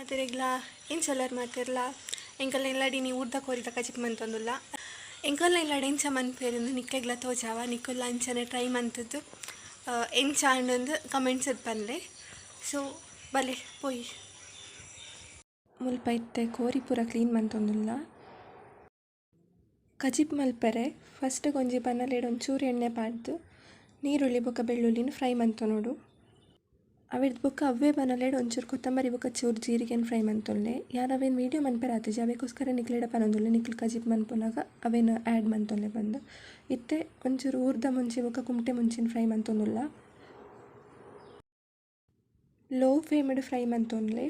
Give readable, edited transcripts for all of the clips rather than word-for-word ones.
ಮಾತೆರೆಗ್ಲಾ ಎಂಚೊಲ್ಲರ್ ಮಾತೆರ್ಲಾ ಎಂಕಲ್ನ ಇಲ್ಲಡ್ ಇನಿ ಊರ್ದ ಕೋರಿದ ಕಜಿಪು ಮಂತೊಂದುಲ್ಲ. ಎಂಕಲ್ನ ಇಲ್ಲಡ್ ಎಂಚ ಮನ್ಪುವೆರ್ ನಿಕ್ಲೆಗ್ಲ ತೋಜಾವ. ನಿಕುಲ್ಲ ಅಂಚನೆ ಟ್ರೈ ಮಂತುದು ಎಂಚ ಆಂಡ್ ಕಮೆಂಟ್ಸ್ ಪನ್ಲೆ. ಸೊ ಬಲೆ ಪೋಯಿ. ಮುಲ್ಪ ಇತ್ತೆ ಕೋರಿ ಪೂರ ಕ್ಲೀನ್ ಮಂತೊಂದುಲ್ಲ. ಕಜಿಪು ಮಲ್ಪೆರೆ ಫಸ್ಟ್ ಒಂಜಿ ಬನಲೆಡ್ ಒಂಚೂರು ಎಣ್ಣೆ ಪಾಡ್ದು ನೀರುಳ್ಳಿ ಬೊಕ ಬೆಳ್ಳುಳ್ಳಿನ್ ಫ್ರೈ ಮಂತೊನೊಡು. ಅವೆರ್ದ್ ಬೊಕ ಅವ್ವೆ ಬನಲೆಡ್ ಒಂಚೂರು ಕೊತ್ತಂಬರಿ ಬೊಕ ಚೂರು ಜೀರಿಗೆನ್ ಫ್ರೈ ಮಂತೊನ್ಲೆ. ಯಾನ್ ಅವೆನ್ ವೀಡಿಯೋ ಮನ್ಪೆರೆ ಆತಿಜಿ, ಅವೆಕೋಸ್ಕರ ನಿಕ್ಲೆಡ ಪನೊಂದುಲ್ಲೆ ನಿಕ್ಲ್ ಕಜಿಪು ಮನ್ಪುನಗ ಅವೆನ್ ಆಡ್ ಮಂತೊನ್ಲೆ ಪಂದ್. ಇತ್ತೆ ಒಂಚೂರು ಊರ್ದ ಮುಂಚಿ ಬೊಕ ಕುಮ್ಟೆ ಮುಂಚಿನ್ ಫ್ರೈ ಮಂತೊಂದುಲ್ಲ. ಲೋ ಫ್ಲೇಮ್ ಫ್ರೈ ಮಂತೊನ್ಲೆ.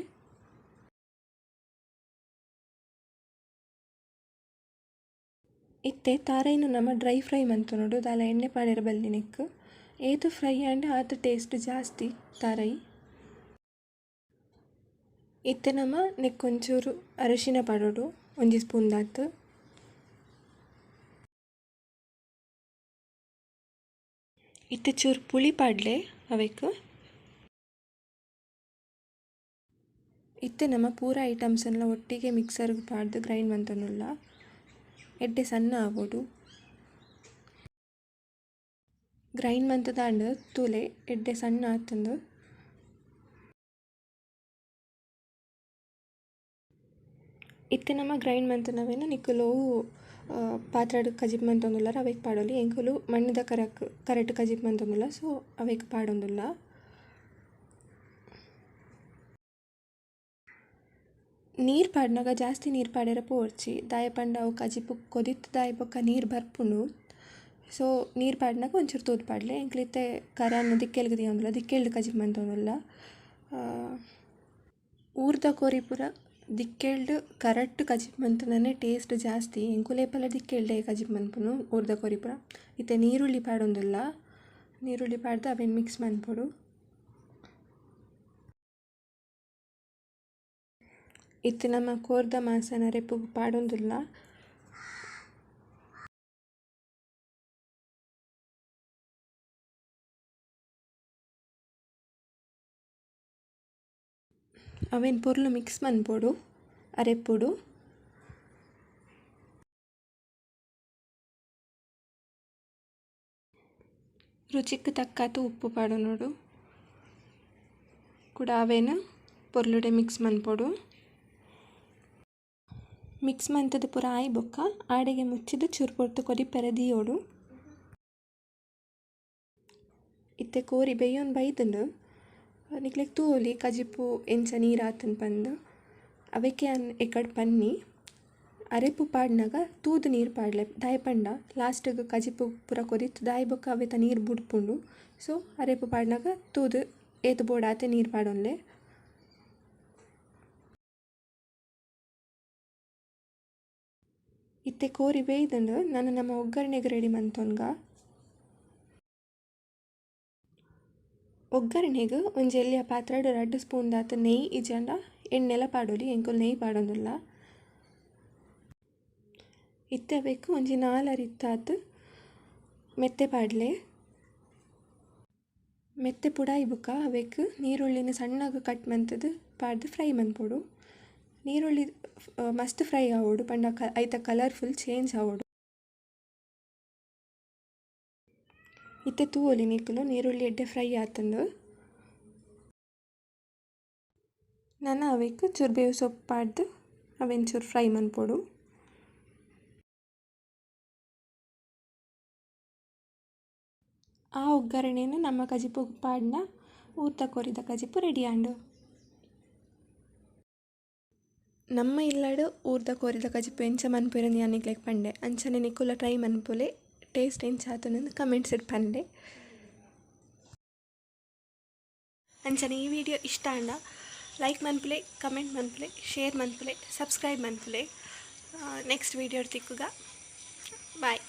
ಇತ್ತೆ ತಾರೈನ್ ನಮ ಡ್ರೈ ಫ್ರೈ ಮಂತೊನೊಡು, ದಾಲ ಎಣ್ಣೆ ಪಾಡೆರೆ ಬಲ್ಲಿ ನೆಕ್ಕ್. ಏತ್ ಫ್ರೈ ಆಂಡ ಆತ್ ಟೇಸ್ಟ್ ಜಾಸ್ತಿ ತಾರೈ. ಇತ್ತೆ ನಮ ನೆಕ್ಕ್ ಒಂಚೂರು ಅರಶಿನ ಪಾಡೊಡು, ಒಂಜಿ ಸ್ಪೂನ್ ದಾತ್. ಇತ್ತೆ ಚೂರು ಪುಳಿ ಪಾಡ್ಲೆ ಅವೆಕ್. ಇತ್ತೆ ನಮ ಪೂರ ಐಟಮ್ಸ್ ನ್ಲ ಒಟ್ಟಿಗೆ ಮಿಕ್ಸರ್ ಗ್ ಪಾಡ್ದ್ ಗ್ರೈಂಡ್ ಮಂತೊನುಲ್ಲ. ಎಡ್ಡೆ ಸಣ್ಣ ಆವೊಡು. ಗ್ರೈಂಡ್ ಮಂತುದಾಂಡ್ ತೂಲೆ ಎಡ್ಡೆ ಸಣ್ಣ ಆತುಂಡು. ಇತ್ತೆ ನಮ ಗ್ರೈಂಡ್ ಮಂತುನವೆನ್ ನಿಕುಲು ಪಾತ್ರೆಡ್ ಕಜಿಪು ಮಂತೊಂದುಲ್ಲರ್ ಅವೆಕ್ ಪಾಡೊಲಿ. ಎಂಕುಲು ಮಣ್ಣುದ ಕರೆಟ್ ಕಜಿಪು ಮಂತೊಂದುಲ್ಲ, ಸೊ ಅವೆಕ್ ಪಾಡೊಂದುಲ್ಲ. ನೀರ್ ಪಾಡ್ನಗ ಜಾಸ್ತಿ ನೀರ್ ಪಾಡೆರೆ ಪೋರ್ಚಿ, ದಾಯೆ ಪಂಡ ಅವು ಕಜಿಪು ಕೊದಿತ್ ದಾಯಿ ಬೊಕ ನೀರ್ ಬರ್ಪುಂಡು. ಸೊ ನೀರ್ ಪಾಡ್ನಗ ಒಂಚೂರು ತೂದು ಪಾಡ್ಲೆ. ಎಂಕ್ಲು ಇತ್ತೆ ಕರನ್ ದಿಕ್ಕೆಲ್ಗ್ ದೀಯೊಂದುಲ್ಲ, ದಿಕ್ಕೆಲ್ಡ್ ಕಜಿಪು ಮಂತೊಂದುಲ್ಲ. ಊರ್ದ ಕೋರಿ ಪೂರ ದಿಕ್ಕೆಲ್ಡ್ ಕರಟ್ ಕಜಿಪು ಮಂತುನನೆ ಟೇಸ್ಟ್ ಜಾಸ್ತಿ. ಎಂಕುಲು ಏಪಲ ದಿಕ್ಕೆಲ್ಡೆ ಕಜಿಪು ಮನ್ಪುನು ಊರ್ದ ಕೋರಿ ಪೂರ. ಇತ್ತೆ ನೀರುಳ್ಳಿ ಪಾಡೊಂದುಲ್ಲ, ನೀರುಳ್ಳಿ ಪಾಡ್ದ್ ಅವೆನ್ ಮಿಕ್ಸ್ ಮನ್ಪೊಡು. ಇತ್ತೆ ನಮ ಕೋರ್ದ ಮಾಸನ ಅರೆಪುಗು ಪಾಡೊಂದುಲ್ಲ. ಅವೆನ್ ಪೊರ್ಲು ಮಿಕ್ಸ್ ಮನ್ಪೊಡು ಅರೆಪುಡು. ರುಚಿಕ್ ತಕ್ಕಾತ್ ಉಪ್ಪು ಪಾಡೊನೊಡು. ಕುಡ ಅವೆನ್ ಪೊರ್ಲುಡೆ ಮಿಕ್ಸ್ ಮನ್ಪೊಡು. ಮಿಕ್ಸ್ ಮಂತುದು ಪೂರ ಆಯಿ ಬೊಕ್ಕ ಆಡೆಗೆ ಮುಚ್ಚಿದ್ ಚೂರು ಪೊರ್ತು ಕೊದಿಪೆರೆ ದೀಯೊಡು. ಇತ್ತೆ ಕೋರಿ ಬೇಯೊಂದು ಬೈದುಂಡು. ನಿಕ್ಲೆಗ್ ತೂವೊಲಿ ಕಜಿಪು ಎಂಚ ನೀರ್ ಆತುಂಡು ಪಂದ್. ಅವೆಕೆ ಯಾನ್ ಎಕಡ್ ಪನ್ನಿ ಅರೆಪು ಪಾಡ್ನಗ ತೂದು ನೀರ್ ಪಾಡ್ಲೆ, ದಾಯೆ ಪಂಡ ಲಾಸ್ಟ್ ಗ್ ಕಜಿಪು ಪೂರ ಕೊದಿತ್ ದಾಯಿ ಬೊಕ್ಕ ಅವೆತ ನೀರ್ ಬುಡ್ಪುಂಡು. ಸೊ ಅರೆಪು ಪಾಡ್ನಗ ತೂದು ಏತ್ ಬೋಡಾತೆ ನೀರ್ ಪಾಡೊನ್ಲೆ. ಇತ್ತೆ ಕೋರಿ ಬೇಯ್ದುಂಡು, ನನ ನಮ ಒಗ್ಗರಣೆಗ್ ರೆಡಿ ಮಂತೊನ್ಗ. ಒಗ್ಗರಣೆಗ್ ಒಂಜಿ ಎಲ್ಯ ಪಾತ್ರೆಡ್ 2 ಸ್ಪೂನ್ ದಾತ್ ನೆಯ್ ಇಜ್ಜಂಡ ಎಣ್ಣೆಲ ಪಾಡೊಲಿ. ಎಂಕುಲು ನೆಯ್ ಪಾಡೊಂದುಲ್ಲ. ಇತ್ತೆ ಅವೆಕ್ ಒಂಜಿ 4 ಅರಿತ್ತಾತ್ ಮೆತ್ತೆ ಪಾಡ್ಲೆ. ಮೆತ್ತೆ ಪುಡಾಯಿ ಬೊಕ್ಕ ಅವೆಕ್ ನೀರುಳ್ಳಿನ್ ಸಣ್ಣಗ್ ಕಟ್ ಮಂತುದು ಪಾಡ್ದ್ ಫ್ರೈ ಮನ್ಪೊಡು. ನೀರುಳ್ಳಿ ಮಸ್ತ್ ಫ್ರೈ ಆವೊಡು ಪಂಡ ಐತ ಕಲರ್ ಫುಲ್ ಚೇಂಜ್ ಆವೊಡು. ಇತ್ತೆ ತೂವೊಲಿ ನಿಕುಲು ನೀರುಳ್ಳಿ ಎಡ್ಡೆ ಫ್ರೈ ಆತುಂಡು. ನನ ಅವೆಕ್ ಚೂರು ಬೇವು ಸೊಪ್ಪು ಪಾಡ್ದ್ ಅವೆನ್ ಚೂರು ಫ್ರೈ ಮನ್ಪೊಡು. ಆ ಒಗ್ಗರಣೆನ್ ನಮ್ಮ ಕಜಿಪುಗ್ ಪಾಡ್ಂಡ ಊರ್ದ ಕೋರಿದ ಕಜಿಪು ರೆಡಿ ಆಂಡ್. ನಮ್ಮ ಇಲ್ಲಡ್ ಊರ್ದ ಕೋರಿದ ಕಜಿಪು ಎಂಚ ಮನ್ಪುವೆರ್ ಯಾನ್ ನಿಕ್ಲೆಗ್ ಪಂಡೆ. ಅಂಚನೆ ನಿಕುಲ ಟ್ರೈ ಮನ್ಪುಲೆ, ಟೇಸ್ಟ್ ಎಂಚ ಆತುಂಡು ಕಮೆಂಟ್ಸ್ ಡ್ ಪನ್ಲೆ. ಅಂಚನೆ ಈ ವಿಡಿಯೋ ಇಷ್ಟ ಆಂಡ ಲೈಕ್ ಮನ್ಪುಲೆ, ಕಮೆಂಟ್ ಮನ್ಪುಲೆ, ಶೇರ್ ಮನ್ಪುಲೆ, ಸಬ್ಸ್ಕ್ರೈಬ್ ಮನ್ಪುಲೆ. ನೆಕ್ಸ್ಟ್ ವಿಡಿಯೋ ತಿಕ್ಕುಗ. ಬಾಯ್.